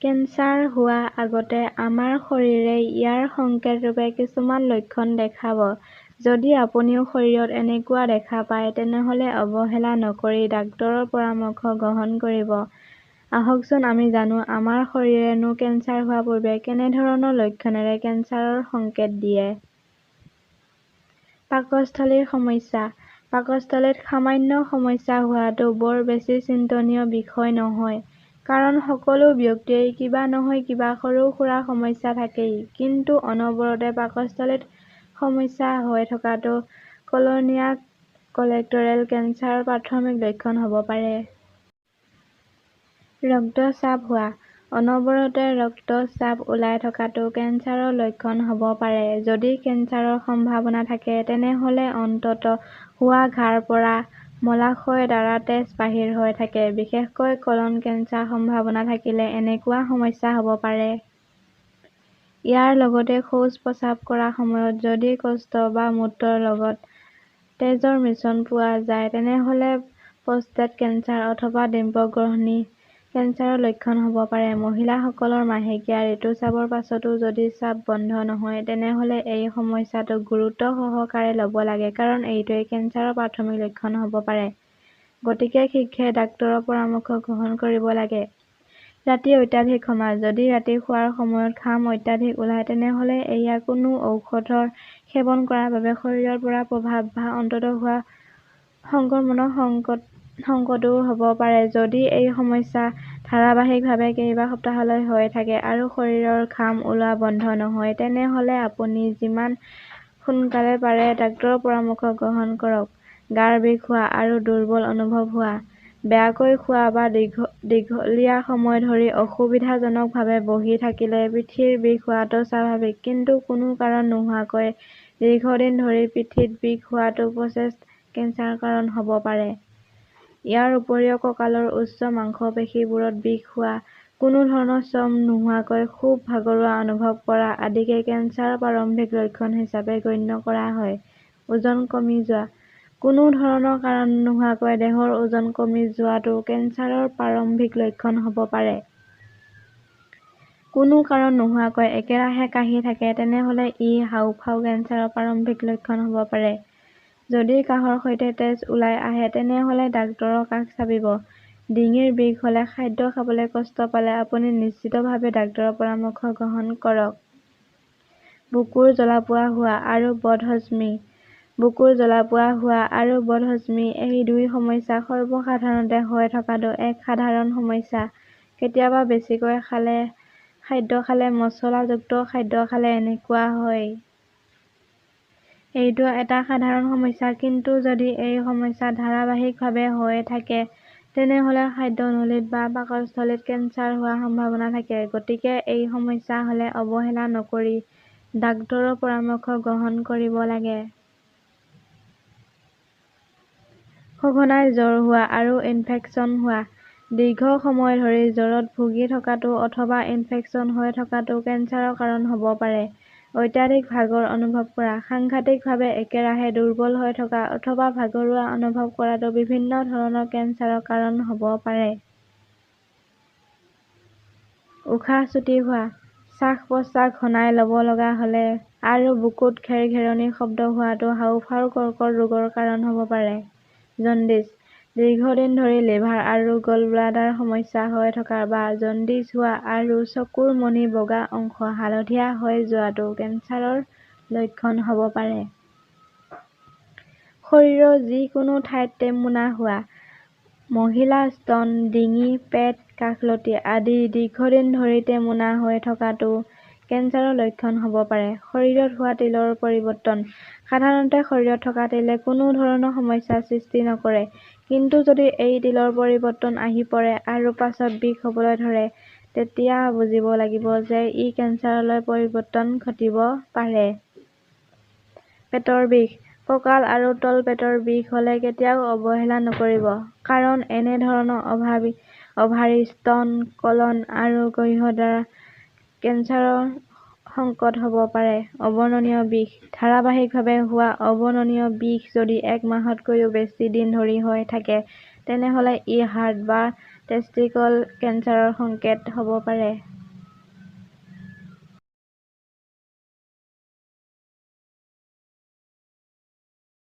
Cancer হোৱা আগতে আমাৰ শৰীৰে ইয়াৰ সংকেত ৰূপে কিছুমান লক্ষণ দেখাব। যদি আপুনিও শৰীৰত এনেকুৱা দেখা পায় তেনেহ'লে অৱহেলা নকৰি ডাক্তৰৰ পৰামৰ্শ গ্ৰহণ কৰিব। আহকচোন আমি জানো আমাৰ শৰীৰে নো কেন্সাৰ হোৱাৰ পূৰ্বে কেনেধৰণৰ লক্ষণেৰে কেন্সাৰৰ সংকেত দিয়ে। পাকস্থলীৰ সমস্যা: পাকস্থলীত সামান্য সমস্যা হোৱাটো বৰ বেছি চিন্তনীয় বিষয় নহয়। কাৰণ সকলো ব্যক্তিৰেই কিবা নহয় কিবা সৰু-সুৰা সমস্যা থাকেই। কিন্তু অনবৰতে পাকস্থলীত সমস্যা হৈ থকাটো কলনিয়া কলেক্টৰেল কেন্সাৰৰ প্ৰাথমিক লক্ষণ হ'ব পাৰে। ৰক্তস্ৰাৱ হোৱা: অনবৰতে ৰক্তস্ৰাৱ ওলাই থকাটো কেন্সাৰৰ লক্ষণ হ'ব পাৰে। যদি কেন্সাৰৰ সম্ভাৱনা থাকে তেনেহ'লে অন্ত্ৰত হোৱা ঘাঁৰ পৰা মলাশয়ৰ দ্বাৰা তেজ বাহিৰ হৈ থাকে। বিশেষকৈ কলন কেন্সাৰ সম্ভাৱনা থাকিলে এনেকুৱা সমস্যা হ'ব পাৰে। ইয়াৰ লগতে শৌচ-প্ৰস্ৰাৱ কৰা সময়ত যদি কষ্ট বা মূত্ৰৰ লগত তেজৰ মিশ্ৰণ পোৱা যায় তেনেহ'লে প্ৰষ্টেট কেন্সাৰ অথবা ডিম্বগ্ৰহণী কেন্সাৰৰ লক্ষণ হ'ব পাৰে। মহিলাসকলৰ মাহেকীয়া ঋতুস্ৰাৱৰ পাছতো যদি স্ৰাৱ বন্ধ নহয় তেনেহ'লে এই সমস্যাটোক গুৰুত্বসহকাৰে ল'ব লাগে কাৰণ এইটোৱে কেন্সাৰৰ প্ৰাথমিক লক্ষণ হ'ব পাৰে গতিকে শীঘ্ৰে ডাক্তৰৰ পৰামৰ্শ গ্ৰহণ কৰিব লাগে। ৰাতি অত্যাধিক ঘমা: যদি ৰাতি শোৱাৰ সময়ত ঘাম অত্যাধিক ওলায় তেনেহ'লে এয়া কোনো ঔষধৰ সেৱন কৰাৰ বাবে শৰীৰত পৰা প্ৰভাৱ বা অন্ত্ৰত হোৱা সংক্ৰমণৰ সংকতো হ'ব পাৰে। যদি এই সমস্যা ধাৰাবাহিকভাৱে কেইবা সপ্তাহলৈ হৈ থাকে আৰু শৰীৰৰ ঘাম ওলোৱা বন্ধ নহয় তেনেহ'লে আপুনি যিমান সোনকালে পাৰে ডাক্তৰৰ পৰামৰ্শ গ্ৰহণ কৰক। গাৰ বিষ হোৱা আৰু দুৰ্বল অনুভৱ হোৱা: বেয়াকৈ খোৱা বা দীঘলীয়া সময় ধৰি অসুবিধাজনকভাৱে বহি থাকিলে পিঠিৰ বিষ হোৱাটো স্বাভাৱিক। কিন্তু কোনো কাৰণ নোহোৱাকৈ দীৰ্ঘদিন ধৰি পিঠিত বিষ হোৱাটো প্ৰষ্টেট কেন্সাৰৰ কাৰণ হ'ব পাৰে। ইয়াৰ উপৰিও কঁকালৰ উচ্চ মাংসপেশীবোৰত বিষ হোৱা, কোনো ধৰণৰ শ্ৰম নোহোৱাকৈ খুব ভাগৰুৱা অনুভৱ কৰা আদিকে কেন্সাৰৰ প্ৰাৰম্ভিক লক্ষণ হিচাপে গণ্য কৰা হয়। ওজন কমি যোৱা: কোনো ধৰণৰ কাৰণ নোহোৱাকৈ দেহৰ ওজন কমি যোৱাটোও কেন্সাৰৰ প্ৰাৰম্ভিক লক্ষণ হ'ব পাৰে। কোনো কাৰণ নোহোৱাকৈ একেৰাহে কাহি থাকে তেনেহ'লে ই হাঁওফাঁওৰ কেন্সাৰৰ প্ৰাৰম্ভিক লক্ষণ হ'ব পাৰে। যদি কাহৰ সৈতে তেজ ওলাই আহে তেনেহ'লে ডাক্তৰৰ কাষ চাপিব। ডিঙিৰ বিষ হ'লে, খাদ্য খাবলৈ কষ্ট পালে আপুনি নিশ্চিতভাৱে ডাক্তৰৰ পৰামৰ্শ গ্ৰহণ কৰক। বুকুৰ জ্বলা-পোৰা হোৱা আৰু বদহজমী: বুকুৰ জ্বলা-পোৰা হোৱা আৰু বদহজমী এই দুই সমস্যা সৰ্বসাধাৰণতে হৈ থকাটো এক সাধাৰণ সমস্যা। কেতিয়াবা বেছিকৈ খাদ্য খালে, মচলা যুক্ত খাদ্য খালে এনেকুৱা হয়। এইটো এটা সাধাৰণ সমস্যা। কিন্তু যদি এই সমস্যা ধাৰাবাহিকভাৱে হৈ থাকে তেনেহ'লে খাদ্যনলীত বা পাকস্থলীত কেন্সাৰ হোৱাৰ সম্ভাৱনা থাকে। গতিকে এই সমস্যা হ'লে অৱহেলা নকৰি ডাক্তৰৰ পৰামৰ্শ গ্ৰহণ কৰিব লাগে। সঘনাই জ্বৰ হোৱা আৰু ইনফেকচন হোৱা: দীৰ্ঘ সময় ধৰি জ্বৰত ভুগি থকাটো অথবা ইনফেকচন হৈ থকাটোও কেন্সাৰৰ কাৰণ হ'ব পাৰে। অত্যাধিক ভাগৰ অনুভৱ কৰা: সাংঘাতিকভাৱে একেৰাহে দুৰ্বল হৈ থকা অথবা ভাগৰুৱা অনুভৱ কৰাটো বিভিন্ন ধৰণৰ কেন্সাৰৰ কাৰণ হ'ব পাৰে। উশাহ চুটি হোৱা, শ্বাস-প্ৰশ্বাস ঘনাই ল'ব লগা হ'লে আৰু বুকুত ঘেৰঘেৰণি শব্দ হোৱাটো হাঁওফাঁওৰ কৰ্কট ৰোগৰ কাৰণ হ'ব পাৰে। জণ্ডিচ: দীৰ্ঘদিন ধৰি লিভাৰ আৰু গলব্লাডাৰ সমস্যা হৈ থকা বা জণ্ডিচ হোৱা আৰু চকুৰ মণিৰ বগা অংশ হালধীয়া হৈ যোৱাটোও কেন্সাৰৰ লক্ষণ হ'ব পাৰে। শৰীৰৰ যিকোনো ঠাইত টেমুনা হোৱা: মহিলাৰ স্তন, ডিঙি, পেট, কাষলতি আদি দীৰ্ঘদিন ধৰি টেমুনা হৈ থকাটোও কেন্সাৰৰ লক্ষণ হ'ব পাৰে। শৰীৰত হোৱা তিলৰ পৰিৱৰ্তন: সাধাৰণতে শৰীৰত থকা তিলে কোনো ধৰণৰ সমস্যাৰ সৃষ্টি নকৰে। কিন্তু যদি এই তিলৰ পৰিৱৰ্তন আহি পৰে আৰু পাছত বিষ হ'বলৈ ধৰে তেতিয়া বুজিব লাগিব যে ই কেন্সাৰলৈ পৰিৱৰ্তন ঘটিব পাৰে। পেটৰ বিষ: কঁকাল আৰু তলপেটৰ বিষ হ'লে কেতিয়াও অৱহেলা নকৰিব। কাৰণ এনে ধৰণৰ অভাৰী, স্তন, কলন আৰু গুহ্যদ্বাৰ কেন্সাৰৰ সংকত হ'ব পাৰে। অবৰ্ণনীয় বিষ: ধাৰাবাহিকভাৱে হোৱা অবৰ্ণনীয় বিষ যদি এক মাহতকৈও বেছি দিন ধৰি হৈ থাকে তেনেহ'লে ই হাৰ্ট বা টেষ্টিকল কেন্সাৰৰ সংকেত হ'ব পাৰে।